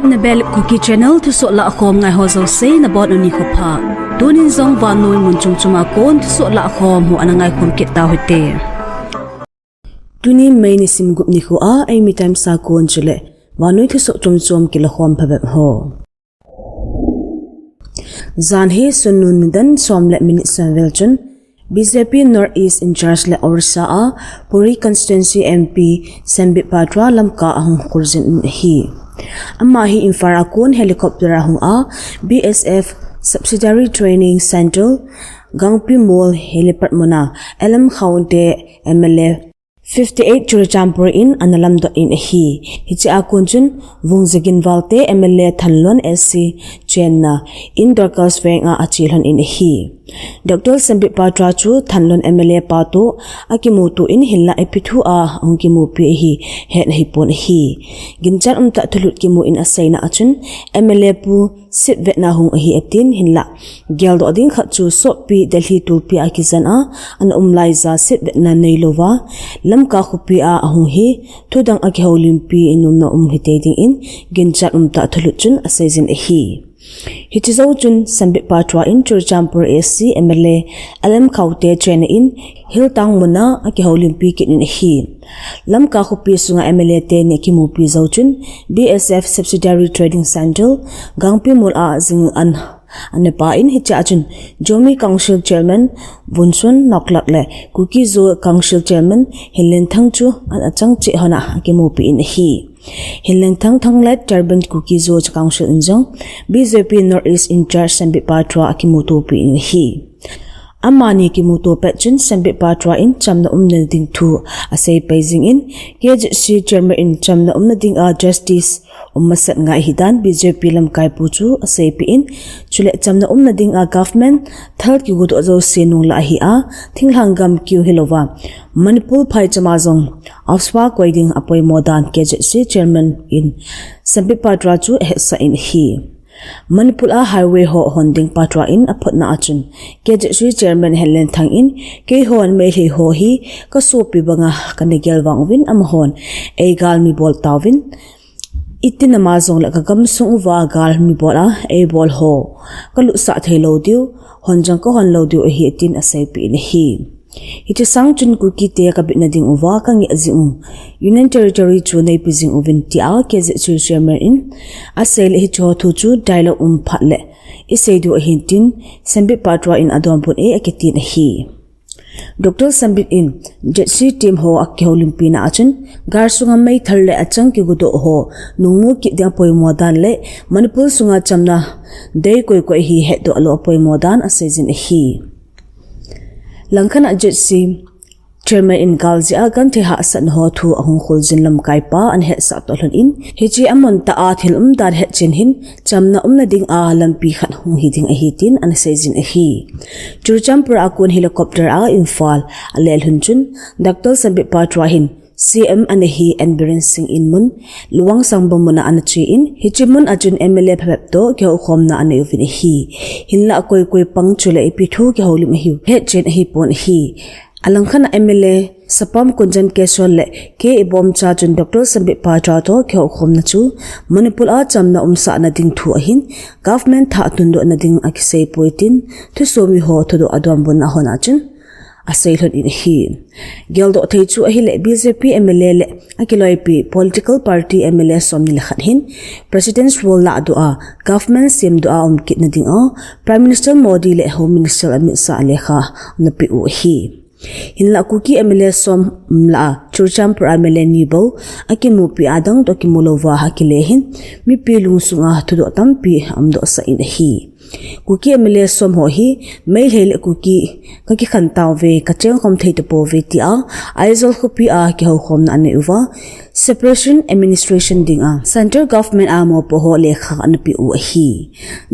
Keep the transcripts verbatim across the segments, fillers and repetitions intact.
Nabel Kuki Channel thusoh lahkhom ngai ho jouse nabonun nikho pha. Tunin jong vannoi mun chom chom a kon thusoh lahkhom ho ana ngaikhom kit tauhite. Tuni May nisim gup nikho a Eimi Times a kon chule vannoi thusoh chom chom kilakhom phabep ho. Jan hi sun nun nidan som le minute som vel chun B J P North East in-charge le Orissa a Puri constituency M P Sambit Patra Lamka ahung khuljin in ahi. Ama hi Imphal a kon helicopter a hung a B S F Subsidiary Training Centre Gangpimol helipad mun a L M Khaute M L A fifty-eight Churachandpur in ana lamdot in ahi. Hiche a kon chun Vungzagin Valte M L A Thanlon S C chenna in Dorcas Veng a ache lhon in ahi. Doctor Sambit Patra chu Thanlon M L A pa toh akimuto in hinlah ipi thu a ahung kimupi ahi hetna ahipon ahi. Ginchat umtah thulut kimu in aseina a chun M L A pu sitvetna hung ahi atin hinlah geldoh ding khat chu soppi Delhi tulpi a kijen a ana um laija sitvetna neilouva Lamka khopi a ahung hi thudang a kihoulimpi in umna um hitei dingin ginchat umtah thulut chun aseijin ahi. Hiche jou chun Sambit Patra in Churachandpur S C M L A L M Khaute chenna in Hiltang mun a akihoulimpi kit in ahi. Lamka khopi sunga M L A teni akimupi jou chun B S F Subsidiary Trading Centre Gangpimol a jing an ana pan hiche a chun Zomi Council Chairman Vunson Noklak le Kuki-Zo Council Chairman Hinlenthang chu ana chang cheh hon a akimupi in ahi. Hinlenthang Thanglet Chairman Kuki-Zo Council in jong B J P North East in-charge Sambit Patra akimutopi in ahi. Amani kimuto pet chun Sambit Patra in chamna umna ding thu asei pai jingin K Z C Chairman in chamna umna ding a justice um masat ngai ahidan B J P lamkaipu chu aseipeh in chule chamna umna ding a government thal kigodoh jouse nunglah ahi a thinglhang gam kiu hilouva Manipur phaicham a jong AFSPA koi ding apoimo dan K Z C Chairman in Sambit Patra chu ahetsah in ahi. Manipur a highway ho hon ding Patra in aphotna a chun K Z C Chairman Hinlenthang in keihon Meitei ho hi kasopi banga kana gel vang uvin amahon eigalmi bol tauvin itin ama jongle kagamsung uva galmi bol a eibol ho kalutsah thei lou diu hon jong kahon lou diu ahi tin aseipeh in ahi. Hiche sang chun Kuki te kabitna ding uva kangeh jing u Union Territory chu neipe jing uvin tia K Z C Chairman in aseile hicheho thu chu dialogue um phat le isei diu ahin tin Sambit Patra in adonbut e akitin ahi. Doctor Sambit in Z C team ho akihoulimpina a chun gal sunga meithal le achang kigodoh ho nungmu kit ding apoimo dan le Manipur sunga chamna dei koi koi hi hetdoh lou apoimo dan aseijin ahi. Langkhat a Z C Chairman in gal jeh a genthei hahsatna ho thu ahung kholjin lamkaipa ana hetsah toh lhon in hiche amun tah a thil umdan hetchen hin chamna umna ding a lampi khat hung hiding ahi tin ana seijin ahi. Churachandpur a kon helicopter a Imphal alelhun chun Doctor Sambit Patra hin C M ana hi N Biren Singh in mun Luang Sangbung mun a ana che in hiche mun a chun M L A phabep toh kihoukhomna anei uvin ahi. Hinlah koi koi pang chule ipi thu kihoulim ahiu hetchen ahipon ahi. Alangkhat a M L A Sapam Kunjan Keswal le K Ibomcha chun Doctor Sambit Patra toh kihoukhomna chu Manipur a chamna umsahna ding thu ahin government thah tundohna ding akiseipoi tin thusomi ho thudoh adonbutna hon a chun asei lhon in ahi. Geldoh thei chu ahile B J P M L A le akiloipi political party M L A somni le khat hin President's Role lahdoh a government semdoh a umkitna ding a Prime Minister Modi le Home Minister Amit Shah lekha anapeh u ahi. Hinlah Kuki M L A som umlah a Churachandpur M L A ni bou akimupi a adang toh kimu louva akile hin mipi lungsunga thudoh tampi aumdohsah in ahi. Kuki M L A som ho hi Meitei le Kuki kakikhen tauve kachengkhom thei tapouve tia Aizawl khopi a kihoukhomna anei uva Separation Administration ding a Central Government a mopoh ho lekha anapeh u ahi.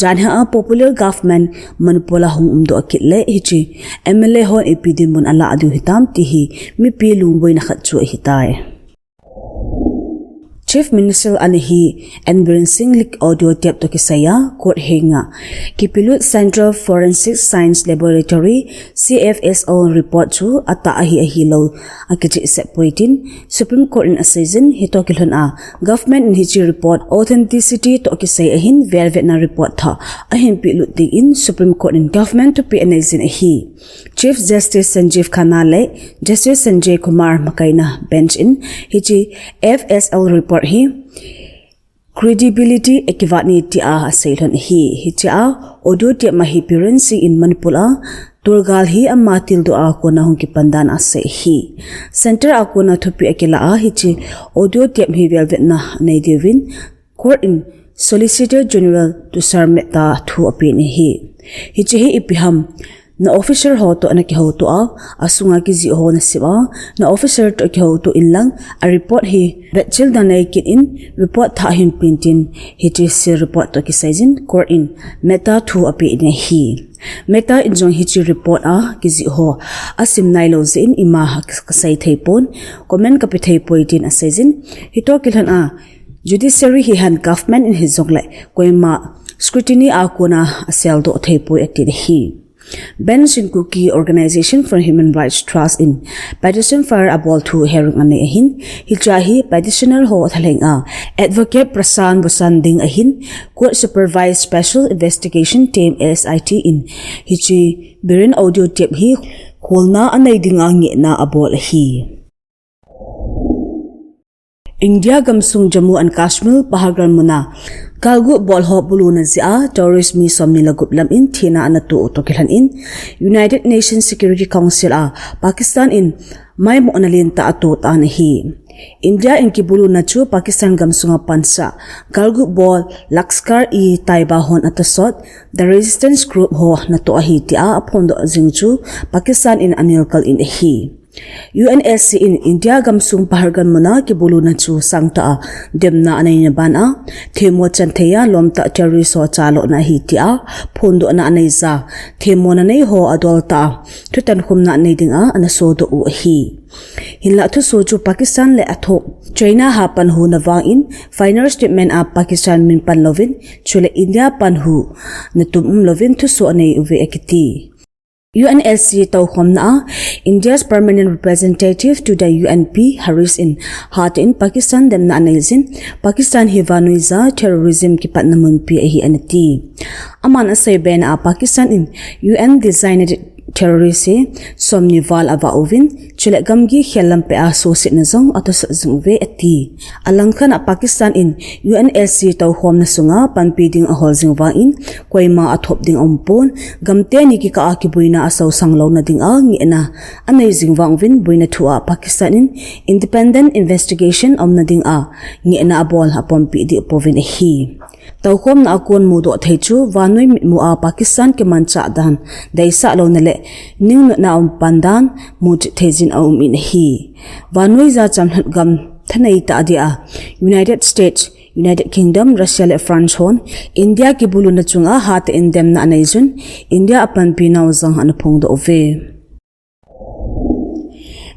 Janhi a popular government Manipur a hung umdoh kit le hiche M L A hon ipi dinmun alah diu hitam ti hi mipi lungboina khat chu ahitai. Chief Minister anahi N Biren Singh leak audio tape toh kisaiya court henga kipelut Central Forensic Science Laboratory, C F S L, report chu atah ahi ahilou akichehsah poi tin Supreme Court in aseijin, hitoh kilhon a government in hiche report authenticity toh kisai ahin velvetna report thah ahin pelut dingin Supreme Court in government thupeh aneijin ahi. Chief Justice Sanjiv Khanna le Justice Sanjay Kumar makaina bench in hiche F S L report hi credibility akivat e tia aseilhon ahi. Hiche a audio tape ma hi Biren Singh in Manipur a tolgal hi ama tildoh a kona hung kipan dan asei ahi. Centre a kona thupeh akilah a hiche audio tape hi velvetna anei diuvin court in Solicitor General Tushar Mehta thu apen ahi. Hiche hi ipi ham, na officer ho toh nakihoutoh a, asunga kijih ho nasem a, na officer toh kihoutoh inlang, a report hi vetchil dan nei kit in, report thah hin pen tin, hiche seal report toh kisaijin court in Mehta thu apen ahi. Mehta in jong hiche report a kijih ho asim nailou jeh in ima kasei thei pon, comment kape thei poi tin aseijin, hitoh kilhon a judiciary hihen government in hijongle koima scrutiny a kona aseldoh thei poi atin ahi. Bench in Kuki Organisation for Human Rights Trust in petition file abol thu hearing anei ahin, hiche a hi petitioner ho thalheng a Advocate Prashant Bhushan ding ahin, Court Supervised Special Investigation Team, S I T, in hiche Biren audio tape hi kholna anei dinga ngehna abol ahi. India gamsung Jammu and Kashmir Pahalgam muna galgut bol ho buluna jeh a terrorist mi somni le gup lam in thina anatoh u toh kilhon in United Nations Security Council a Pakistan in maimohna lentah atoh tan ahi. India in kibuluna chu Pakistan gamsunga pansah galgut bol Lashkar-e-Taiba hon atosot The Resistance Group ho natoh ahi tia aphondoh jing chu Pakistan in anelkal in ahi. U N S C in India gamsung Pahalgam muna kibuluna chu sangtah a demna aneina bana themmo chan theiya lomtah terrorist ho chalona ahi tia phondohna aneija themmona nei ho adoltah a thutankhumna anei dinga anasodoh u ahi. Hinlah thusoh chu Pakistan le athoh China hapanhuna vangin final statement a Pakistan min panlouvin chule India panhuna tum umlouvin thusoh anei uve akiti. U N S C toukhomna a India's Permanent Representative to the U N P Harris in hatah in Pakistan demna aneijin, Pakistan hi vannoija terrorism kipatna munpi ahi anati. Aman aseibe na a Pakistan in U N designated terrorist hi somni val avah uvin, chule gamgi khel lampeh a suhsetna jong atosot jing uve ati. Alangkhat a Pakistan in U N S C toukhomna sunga panpi ding ahol jing vangin koima athop ding aumpon, gamteni kikah a kiboina asosang louna dinga ngehna anei jing vang uvin boina thu a Pakistan in independent investigation aumna dinga ngehna abol apompeh deh pouvin ahi. Toukhomna a kon mudoh thei chu vannoi mitmu a Pakistan kimanchah dan deisah louna le ningnotna aumpan dan muchet theijin aum in ahi. Vannoija chamlhat gam thaneitah dia United States, United Kingdom, Russia le France hon India kibuluna chunga hatah in demna aneijun, India apanpinau jong anaphongdoh uve.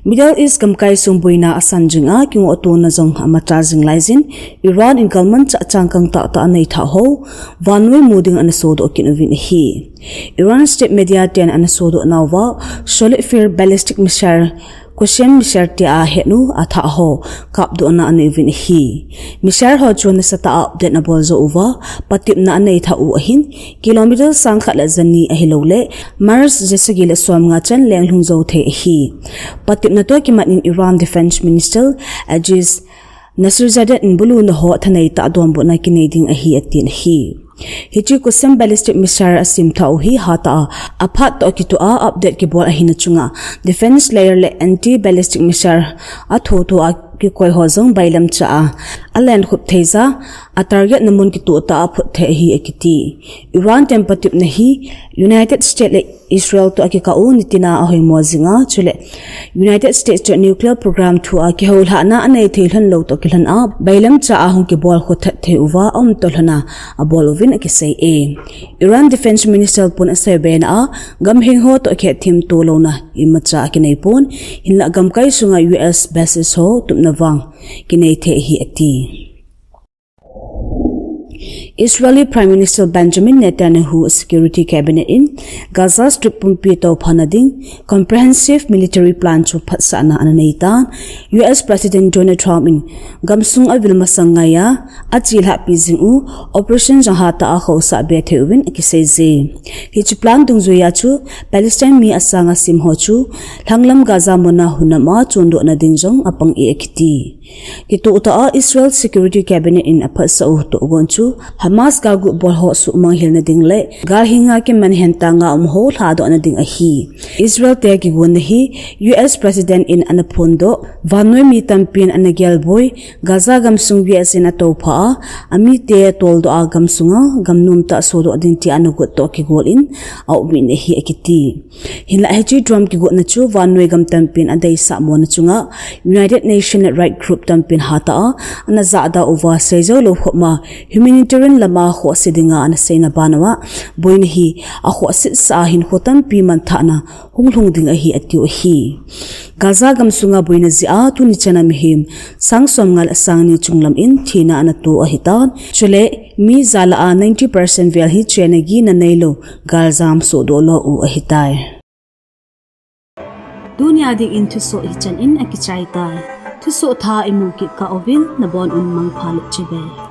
Middle East gamkai sung boina asan jinga kingohtona jong amacha jing laijin, Iran in galmanchah changkang tahtah aneithah ho vannoi mu ding anasodoh kit uvin ahi. Iran state media ten anasodoh nauva solid fuel ballistic missile, Qasem missile tia ahetnu athah ho kapdohna anei uvin ahi. Missile ho chu nasatah a update anabol jou uva, patepna aneithah u ahin, kilometer sangkhat le jani ahiloule miles jasagi le somnga chan lenglhung jou thei ahi. Patepna toh kimat in Iran Defence Minister Aziz Nasirzaden in buluna ho thaneitah donbutna kinei ding ahi atin ahi. Hiche Qasem ballistic missile asemthah u hi hatah a aphat toh kitoh a update kibol ahina chunga defence layer le anti ballistic missile athotho a kikoi ho jong bailamcha a alenkhup theija, atarget na mun kitoh tah a aphut thei ahi akiti. Iran ten patepna hi United States le Israel toh akikah u nitina ahoimo jinga, chule United States toh nuclear program thua kihoulhahna anei thei lhon lou toh kilhon a, bailam cha a hung kibol khothat thei uva aum toh lhon a abol uvin akisei e. Iran Defense Minister pun asei bena a, gamhing ho toh khetthem to louna imacha akinei pon, hinlah gamkai sunga U S bases ho tupna vang kinei thei ahi ati. Israeli Prime Minister Benjamin Netanyahu Security Cabinet in Gaza Strip pumpi tophana ding Comprehensive Military Plan chu phatsahna ana nei tan, U S President Donald Trump in gamsung avil masang ngaiya, achelhahpi jing u, Operation jong hatah a khohsah be thei uvin akisei je. Hiche plan dungjuiya chu, Palestine mi asanga sim ho chu, lhanglam Gaza muna hunam a chondohna ding jong apang e akiti. Kitoh tah a Israel Security Cabinet in aphatsah u tohgon chu Hamas galgut bol ho suhmang hilna ding le galhinga kiman hentanga um ho lhadohna ding ahi. Israel te kigonna hi U S President in ana phondoh, vannoi mi tampin ana gelboi, Gaza gamsung U S in atoupha a, amite toldoh a gamsunga gamnom tah sodoh ding tia ana got toh kigol in aum in ahi akiti. Hinlah hiche drone kigotna chu vannoi gam tampin adeisah mona chunga United Nation le right group tampin hatah a ana jahda uva seijou lou khopma humanitarian lama khohse dinga ana seina bana boina hi akhohsetsah a hinkho tampi manthahna hunglhung ding ahi atiu ahi. Gaza gamsunga boina jeh a tuni chana mihem sang somnga le sang ni chunglam in thina ana to ahitan. Chule mi jalah a ninety percent vel hi chena gina neilou galjam sohdoh lou u ahitai. Tunia dingin thusoh hichan in akichai tai. Thusoh thah imu kit kah uvin nabon un mangpha le chibai.